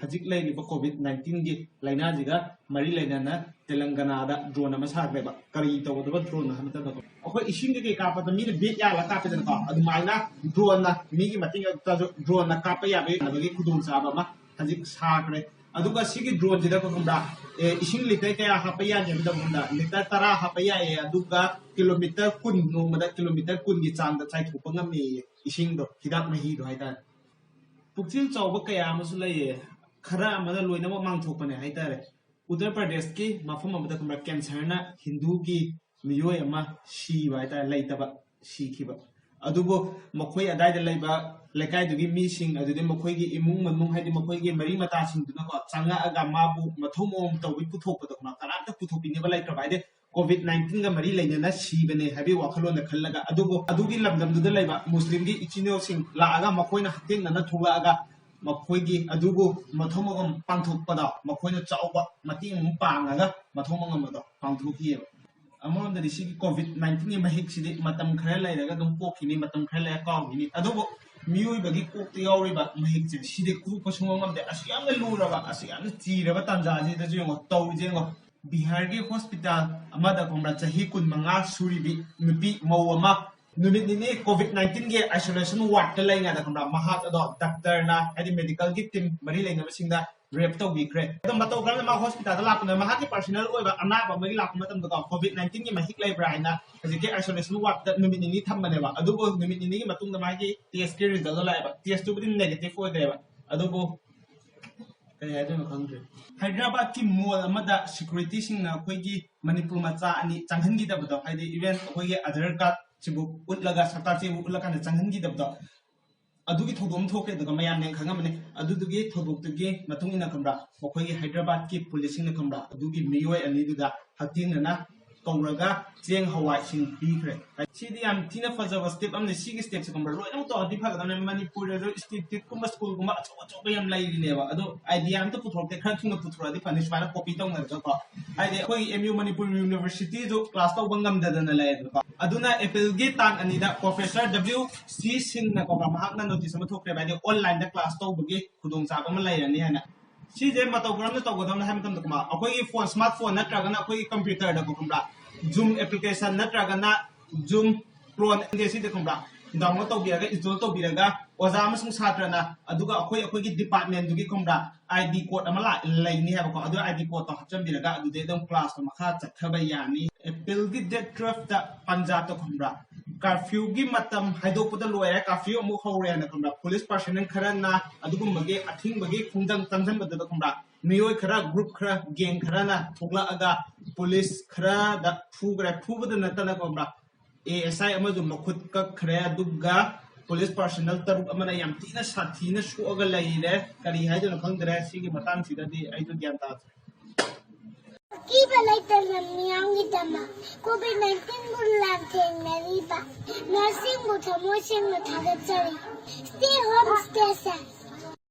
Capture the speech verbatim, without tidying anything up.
ꯍꯧꯖꯤꯛ ꯂꯩꯔꯤꯕ ꯀꯣꯚꯤꯗ ꯅꯥꯏꯟꯇꯤꯟꯒꯤ ꯂꯥꯏꯅꯥꯁꯤꯒ ꯃꯔꯤ ꯂꯩꯅꯅ ꯇꯦꯂꯪꯒꯅꯥꯗ ꯗ꯭ꯔꯣꯟ ꯑꯃ ꯁꯥꯈ꯭ꯔꯦꯕ꯫ ꯀꯔꯤ ꯇꯧꯒꯗꯕ ꯗ꯭ꯔꯣꯟꯅꯣ ꯍꯥꯏꯕ ꯃꯇꯝꯗ, ꯑꯩꯈꯣꯏ ꯏꯁꯤꯡ ꯀꯩꯀꯩ ꯀꯥꯞꯄꯗ ꯃꯤꯅ ꯕꯦꯠ ꯌꯥꯜꯂ ꯀꯥꯞꯄꯦꯗꯅꯀꯣ, ꯑꯗꯨꯃꯥꯏꯅ ꯗ꯭ꯔꯣꯟꯅ, ꯃꯤꯒꯤ ꯃꯇꯦꯡ ꯗ꯭ꯔꯣꯟꯅ ꯀꯥꯞꯄ ꯌꯥꯕꯒꯤ ꯈꯨꯗꯣꯡꯆꯥꯕ ꯑꯃ ꯍꯧꯖꯤꯛ ꯁꯥꯈ꯭ꯔꯦ꯫ ꯑꯗꯨꯒ ꯁꯤꯒꯤ ꯗ꯭ꯔꯣꯟꯁꯤꯗ ꯈꯪꯕ꯭ꯔꯥ, ꯑꯦ, ꯏꯁꯤꯡ ꯂꯤꯇꯔ ꯀꯌꯥ ꯍꯥꯞꯄ ꯌꯥꯒꯦ ꯍꯥꯏꯕꯗ ꯈꯪꯕ꯭ꯔꯥ, ꯂꯤꯇꯔ ꯇꯔꯥ ꯍꯥꯞꯄ ꯌꯥꯏꯌꯦ꯫ ꯑꯗꯨꯒ ꯀꯤꯂꯣꯃꯤꯇꯔ ꯀꯨꯟ, ꯅꯣꯡꯃꯗ ꯀꯤꯂꯣꯃꯤꯇꯔ ꯀꯨꯟꯒꯤ ꯆꯥꯡꯗ ꯆꯥꯏꯊꯣꯛꯄ ꯉꯝꯃꯦꯌꯦ, ꯏꯁꯤꯡꯗꯣ, ꯍꯤꯗꯥꯛ ꯃꯍꯤꯗꯣ ꯍꯥꯏꯇꯥꯔꯦ꯫ ꯄꯨꯛꯆꯦꯜ ꯆꯥꯎꯕ ꯀꯌꯥ ꯑꯃꯁꯨ ꯂꯩꯌꯦ, ꯈꯔ ꯑꯃꯅ ꯂꯣꯏꯅꯃꯛ ꯃꯥꯡꯊꯣꯛꯄꯅꯦ ꯍꯥꯏꯇꯥꯔꯦ꯫ ꯎꯠꯇꯔ ꯄ꯭ꯔꯗꯦꯁꯀꯤ ꯃꯐꯝ ꯑꯃꯗ ꯈꯪꯕ꯭ꯔꯥ, ꯀꯦꯟꯁꯔꯅ ꯍꯤꯟꯗꯨꯒꯤ ꯃꯤꯑꯣꯏ ꯑꯃ ꯁꯤꯕ ꯍꯥꯏꯇꯥꯔꯦ, ꯂꯩꯇꯕ, ꯁꯤꯈꯤꯕ꯫ ꯑꯗꯨꯕꯨ ꯃꯈꯣꯏ ꯑꯗꯥꯏꯗ ꯂꯩꯕ ꯂꯩꯀꯥꯏꯗꯨꯒꯤ ꯃꯤꯁꯤꯡ, ꯑꯗꯨꯗꯤ ꯃꯈꯣꯏꯒꯤ ꯏꯃꯨꯡ ꯃꯅꯨꯡ, ꯍꯥꯏꯗꯤ ꯃꯈꯣꯏꯒꯤ ꯃꯔꯤ ꯃꯇꯥꯁꯤꯡꯗꯨꯅꯀꯣ, ꯆꯪꯉꯛꯑꯒ ꯃꯥꯕꯨ ꯃꯊꯧ ꯃꯉꯝ ꯇꯧꯕꯤ ꯄꯨꯊꯣꯛꯄꯗꯣ ꯈꯪꯕ꯭ꯔꯥ, ꯀꯅꯥꯝꯇ ꯄꯨꯊꯣꯛꯄꯤꯅꯕ ꯂꯩꯇ꯭ꯔꯕ, ꯍꯥꯏꯗꯤ ꯀꯣꯚꯤꯗ ꯅꯥꯏꯟꯇꯤꯟꯒ ꯃꯔꯤ ꯂꯩꯅꯅ ꯁꯤꯕꯅꯦ ꯍꯥꯏꯕꯒꯤ ꯋꯥꯈꯜꯂꯣꯟꯗ ꯈꯜꯂꯒ, ꯑꯗꯨꯕꯨ ꯑꯗꯨꯒꯤ ꯂꯝꯗꯝꯗꯨꯗ ꯂꯩꯕ ꯃꯨꯁꯂꯤꯝꯒꯤ ꯏꯆꯤꯟ ꯏꯅꯥꯎꯁꯤꯡ ꯂꯥꯛꯑꯒ ꯃꯈꯣꯏꯅ ꯍꯛꯊꯦꯡꯅꯅ ꯊꯣꯛꯂꯛꯑꯒ ꯃꯈꯣꯏꯒꯤ ꯑꯗꯨꯕꯨ ꯃꯊꯧ ꯃꯉꯝ ꯄꯥꯡꯊꯣꯛꯄꯗꯣ, ꯃꯈꯣꯏꯅ ꯆꯥꯎꯕ ꯃꯇꯦꯡ ꯑꯃ ꯄꯥꯡꯉꯒ ꯃꯊꯧ ꯃꯉꯝ ꯑꯗꯣ ꯄꯥꯡꯊꯣꯛꯈꯤꯑꯕ꯫ ꯑꯃꯔꯣꯝꯗꯗꯤ ꯁꯤꯒꯤ ꯀꯣꯚꯤꯗ ꯅꯥꯏꯟꯇꯤꯟꯒꯤ ꯃꯍꯤꯛꯁꯤꯗꯤ ꯃꯇꯝ ꯈꯔ ꯂꯩꯔꯒ ꯑꯗꯨꯝ ꯀꯣꯛꯈꯤꯅꯤ, ꯃꯇꯝ ꯈꯔ ꯂꯩꯔꯒ ꯀꯥꯎꯈꯤꯅꯤ꯫ ꯑꯗꯨꯕꯨ ꯃꯤꯑꯣꯏꯕꯒꯤ ꯀꯣꯛꯇ ꯌꯥꯎꯔꯤꯕ ꯃꯍꯤꯛꯁꯦ ꯁꯤꯗꯤ ꯀꯣꯛꯄ ꯁꯨꯡꯉꯝ ꯉꯝꯗꯦ꯫ ꯑꯁꯨꯛ ꯌꯥꯝꯅ ꯂꯨꯔꯕ, ꯑꯁꯨꯛ ꯌꯥꯝꯅ ꯆꯤꯔꯕ ꯇꯥꯟꯖꯥꯁꯤꯗꯁꯨ ꯌꯦꯡꯉꯣ, ꯇꯧꯔꯤꯁꯦ ꯌꯦꯡꯉꯣ꯫ ꯕꯤꯍꯥꯔꯒꯤ ꯍꯣꯁꯄꯤꯇꯥꯜ ꯑꯃꯗ ꯈꯪꯕ꯭ꯔꯥ, ꯆꯍꯤ ꯀꯨꯟꯃꯉꯥ ꯁꯨꯔꯤꯕꯤ ꯅꯨꯄꯤ ꯃꯧ ꯑꯃ ꯅꯨꯃꯤꯠ ꯅꯤꯅꯤ ꯀꯣꯚꯤꯗ ꯅꯥꯏꯟꯇꯤꯟꯒꯤ ꯑꯥꯏꯁꯣꯂꯦꯁꯟ ꯋꯥꯔꯗꯇ ꯂꯩꯉꯩꯗ ꯈꯪꯕ꯭ꯔꯥ, ꯃꯍꯥꯛ ꯑꯗꯣ ꯗꯥꯛꯇꯔꯅ, ꯍꯥꯏꯗꯤ ꯃꯦꯗꯤꯀꯦꯜꯒꯤ ꯇꯤꯝ ꯃꯔꯤ ꯂꯩꯅꯕꯁꯤꯡꯗ ꯔꯦꯞ ꯇꯧꯕꯤꯈ꯭ꯔꯦ꯫ ꯑꯗꯣ ꯃꯇꯧ ꯀꯔꯝꯅ ꯃꯥ ꯍꯣꯁꯄꯤꯇꯥꯜꯗ ꯂꯥꯛꯄꯅꯣ? ꯃꯍꯥꯛꯀꯤ ꯄꯔꯁꯣꯅꯦꯜ ꯑꯣꯏꯕ ꯑꯅꯥꯕ ꯑꯃꯒꯤ ꯂꯥꯛꯄ ꯃꯇꯝꯗꯀꯣ, ꯀꯣꯚꯤꯗ ꯅꯥꯏꯟꯇꯤꯟꯒꯤ ꯃꯍꯤꯛ ꯂꯩꯕ꯭ꯔꯥ ꯍꯥꯏꯅ ꯍꯧꯖꯤꯛꯀꯤ ꯑꯥꯏꯁꯣꯂꯦꯁꯟ ꯋꯥꯔꯗꯇ ꯅꯨꯃꯤꯠ ꯅꯤꯅꯤ ꯊꯝꯕꯅꯦꯕ꯫ ꯑꯗꯨꯕꯨ ꯅꯨꯃꯤꯠ ꯅꯤꯅꯤꯒꯤ ꯃꯇꯨꯡꯗ ꯃꯥꯒꯤ ꯇꯦꯁꯀꯤ ꯔꯤꯖꯜꯗꯣ ꯂꯥꯛꯑꯦꯕ꯫ ꯇꯦꯁꯇꯨꯕꯨꯗꯤ ꯅꯦꯒꯦꯇꯤꯚ ꯑꯣꯏꯈ꯭ꯔꯦꯕ꯫ ꯑꯗꯨꯕꯨ ꯀꯔꯤ ꯍꯥꯏꯗꯣꯏꯅꯣ ꯈꯪꯗ꯭ꯔꯦ꯫ ꯍꯥꯏꯗ꯭ꯔꯕꯥꯗꯀꯤ ꯃꯣꯜ ꯑꯃꯗ ꯁꯦꯀ꯭ꯌꯨꯔꯤꯇꯤꯁꯤꯡꯅ ꯑꯩꯈꯣꯏꯒꯤ ꯃꯅꯤꯄꯨꯔ ꯃꯆꯥ ꯑꯅꯤ ꯆꯪꯍꯟꯈꯤꯗꯕꯗꯣ, ꯍꯥꯏꯗꯤ ꯏꯚꯦꯟ ꯑꯩꯈꯣꯏꯒꯤ ꯑꯥꯙꯥꯔ ꯀꯥꯔꯗꯁꯤꯕꯨ ꯎꯠꯂꯒ, ꯁꯔꯀꯥꯔ ꯆꯦꯕꯨ ꯎꯠꯂꯀꯥꯟꯗ ꯆꯪꯍꯟꯈꯤꯗꯕꯗꯣ, ꯑꯗꯨꯒꯤ ꯊꯧꯗꯣꯛ ꯑꯃ ꯊꯣꯛꯈ꯭ꯔꯦ꯫ ꯑꯗꯨꯒ ꯃꯌꯥꯝꯅ ꯈꯪꯉꯝꯃꯅꯤ, ꯑꯗꯨꯗꯨꯒꯤ ꯊꯧꯗꯣꯛꯇꯨꯒꯤ ꯃꯇꯨꯡ ꯏꯟꯅ ꯈꯪꯕ꯭ꯔꯥ, ꯑꯩꯈꯣꯏꯒꯤ ꯍꯥꯏꯗ꯭ꯔꯕꯥꯗꯀꯤ ꯄꯨꯂꯤꯁꯁꯤꯡꯅ ꯈꯪꯕ꯭ꯔꯥ, ꯑꯗꯨꯒꯤ ꯃꯤꯑꯣꯏ ꯑꯅꯤꯗꯨꯗ ꯍꯛꯊꯦꯡꯅꯅ ꯀꯧꯔꯒ ꯆꯦꯡ ꯍꯋꯥꯏꯁꯤꯡ ꯄꯤꯈ꯭ꯔꯦ꯫ ꯁꯤꯗꯤ ꯌꯥꯝ ꯊꯤꯅ ꯐꯖꯕ ꯁ꯭ꯇꯦꯞ ꯑꯃꯅꯤ꯫ ꯁꯤꯒꯤ ꯁ꯭ꯇꯦꯞꯁꯦ ꯈꯪꯕ꯭ꯔꯥ, ꯂꯣꯏꯅꯃꯛ ꯇꯧꯔꯗꯤ ꯐꯒꯗꯕꯅꯦ꯫ ꯃꯅꯤꯄꯨꯔꯗꯁꯨ ꯏꯟꯁꯇꯤꯇ꯭ꯌꯨꯠꯀꯨꯝꯕ, ꯁ꯭ꯀꯨꯜꯒꯨꯝꯕ ꯑꯆꯧ ꯑꯆꯧꯕ ꯌꯥꯝ ꯂꯩꯔꯤꯅꯦꯕ꯫ ꯑꯗꯣ ꯑꯥꯏꯗꯤꯌꯥ ꯑꯝꯇ ꯄꯨꯊꯣꯔꯛꯇꯦ, ꯈꯔ ꯊꯨꯅ ꯄꯨꯊꯣꯔꯛꯑꯗꯤ ꯐꯅꯤ꯫ ꯁꯨꯃꯥꯏꯅ ꯀꯣꯄꯤ ꯇꯧꯅꯔꯒꯀꯣ, ꯍꯥꯏꯗꯤ ꯑꯩꯈꯣꯏꯒꯤ ꯑꯦꯝ ꯌꯨ ꯃꯅꯤꯄꯨꯔ ꯌꯨꯅꯤꯚꯔꯁꯤꯇꯤꯁꯨ ꯀ꯭ꯂꯥꯁ ꯇꯧꯕ ꯉꯝꯗꯗꯅ ꯂꯩꯌꯦꯕꯀꯣ꯫ ꯑꯗꯨꯅ ꯑꯦꯄ꯭ꯔꯤꯜꯒꯤ ꯇꯥꯡ ꯑꯅꯤꯗ ꯄ꯭ꯔꯣꯐꯦꯁꯔ ꯗꯕ꯭ꯂꯤꯎ ꯁꯤ ꯁꯤꯡꯅ ꯀꯣ ꯃꯍꯥꯛꯅ ꯅꯣꯇꯤꯁ ꯑꯃ ꯊꯣꯛꯈ꯭ꯔꯦꯕ, ꯍꯥꯏꯗꯤ ꯑꯣꯟꯂꯥꯏꯟꯗ ꯀ꯭ꯂꯥꯁ ꯇꯧꯕꯒꯤ ꯈꯨꯗꯣꯡꯆꯥꯕ ꯑꯃ ꯂꯩꯔꯅꯤ ꯍꯥꯏꯅ꯫ ꯁꯤꯁꯦ ꯃꯇꯧ ꯀꯔꯝꯅ ꯇꯧꯒꯗꯕꯅꯣ ꯍꯥꯏꯕ ꯃꯇꯝꯗ ꯀꯣ ꯑꯩꯈꯣꯏꯒꯤ ꯐꯣꯟ, ꯁ꯭ꯃꯥꯔꯠ ꯐꯣꯟ ꯅꯠꯇ꯭ꯔꯒꯅ ꯑꯩꯈꯣꯏꯒꯤ ꯀꯝꯄ꯭ꯌꯨꯇꯔꯗ ꯀꯣ ꯈꯪꯕ꯭ꯔꯥ, ꯖꯨꯝ ꯑꯦꯄ꯭ꯂꯤꯀꯦꯁꯟ ꯅꯠꯇ꯭ꯔꯒꯅ ꯖꯨꯝ ꯀ꯭ꯂꯣꯟ ꯁꯤꯗ ꯈꯪꯕ꯭ꯔꯥ, ꯗꯥꯎꯟꯂꯣꯗ ꯇꯧꯕꯤꯔꯒ ꯏꯟꯁꯇꯣꯜ ꯇꯧꯕꯤꯔꯒ ꯑꯣꯖꯥ ꯑꯃꯁꯨꯡ ꯁꯥꯇ꯭ꯔꯅ ꯑꯗꯨꯒ ꯑꯩꯈꯣꯏ ꯑꯩꯈꯣꯏꯒꯤ ꯗꯤꯄꯥꯔꯠꯃꯦꯟꯗꯨꯒꯤ ꯈꯪꯕ꯭ꯔꯥ, ꯑꯥꯏ ꯗꯤ ꯀꯣꯗ ꯑꯃ ꯂꯥꯛ-, ꯂꯩꯅꯤ ꯍꯥꯏꯕꯀꯣ, ꯑꯗꯨ ꯑꯥꯏ ꯗꯤ ꯀꯣꯗꯇꯣ ꯍꯥꯞꯆꯤꯟꯕꯤꯔꯒ ꯑꯗꯨꯗꯩ ꯑꯗꯨꯝ ꯀ꯭ꯂꯥꯁꯇꯣ ꯃꯈꯥ ꯆꯠꯊꯕ ꯌꯥꯅꯤ꯫ ꯑꯦꯄ꯭ꯔꯤꯜꯒꯤ ꯗꯦꯠ ꯇꯨꯋꯦꯜꯐꯇ ꯄꯟꯖꯥꯕꯇ ꯈꯪꯕ꯭ꯔꯥ, ꯀꯥꯔꯐ꯭ꯌꯨꯒꯤ ꯃꯇꯝ ꯍꯥꯏꯗꯣꯛꯄꯗ ꯂꯣꯏꯔꯦ, ꯀꯥꯔꯐ꯭ꯌꯨ ꯑꯃꯨꯛ ꯍꯧꯔꯦꯅ ꯈꯪꯕ꯭ꯔꯥ, ꯄꯨꯂꯤꯁ ꯄꯥꯔꯁꯅꯦꯜ ꯈꯔꯅ ꯑꯗꯨꯒꯨꯝꯕꯒꯤ ꯑꯊꯤꯡꯕꯒꯤ ꯈꯣꯡꯖꯪ ꯆꯪꯁꯤꯟꯕꯗꯨꯗ ꯈꯪꯕ꯭ꯔꯥ, ꯃꯤꯑꯣꯏ ꯈꯔ, ꯒ꯭ꯔꯨꯞ ꯈꯔ, ꯒꯦꯡ ꯈꯔꯅ ꯊꯣꯛꯂꯛꯑꯒ ꯄꯨꯂꯤꯁ ꯈꯔꯗ ꯐꯨꯈ꯭ꯔꯦ꯫ ꯐꯨꯕꯗ ꯅꯠꯇꯅ ꯈꯪꯕ꯭ꯔꯥ, ꯑꯦ ꯑꯦꯁ ꯑꯥꯏ ꯑꯃꯁꯨ ꯃꯈꯨꯠ ꯀꯛꯈ꯭ꯔꯦ, ꯑꯗꯨꯒ ꯄꯨꯂꯤꯁ ꯄꯥꯔꯁꯅꯦꯜ ꯇꯔꯨꯛ ꯑꯃꯅ ꯌꯥꯝ ꯊꯤꯅ ꯁꯥꯊꯤꯅ ꯁꯣꯛꯑꯒ ꯂꯩꯔꯦ꯫ ꯀꯔꯤ ꯍꯥꯏꯗꯣꯏꯅꯣ ꯈꯪꯗ꯭ꯔꯦ꯫ ꯁꯤꯒꯤ ꯃꯇꯥꯡꯁꯤꯗꯗꯤ ꯑꯩꯁꯨ ꯒ꯭ꯌꯥꯟ ꯇꯥꯗ꯭ꯔꯦ꯫ ꯑꯀꯤꯕ ꯂꯩꯇꯅ ꯃꯤꯌꯥꯝꯒꯤꯗꯃꯛ ꯀꯣꯚꯤꯗ ꯅꯥꯏꯟꯇꯤꯟꯕꯨ ꯂꯥꯟꯊꯦꯡꯅꯔꯤꯕ ꯅꯔꯁꯁꯤꯡꯕꯨ ꯊꯃꯣꯏ ꯁꯦꯡꯅ ꯊꯥꯒꯠꯆꯔꯤ꯫ Stay home, stay safe.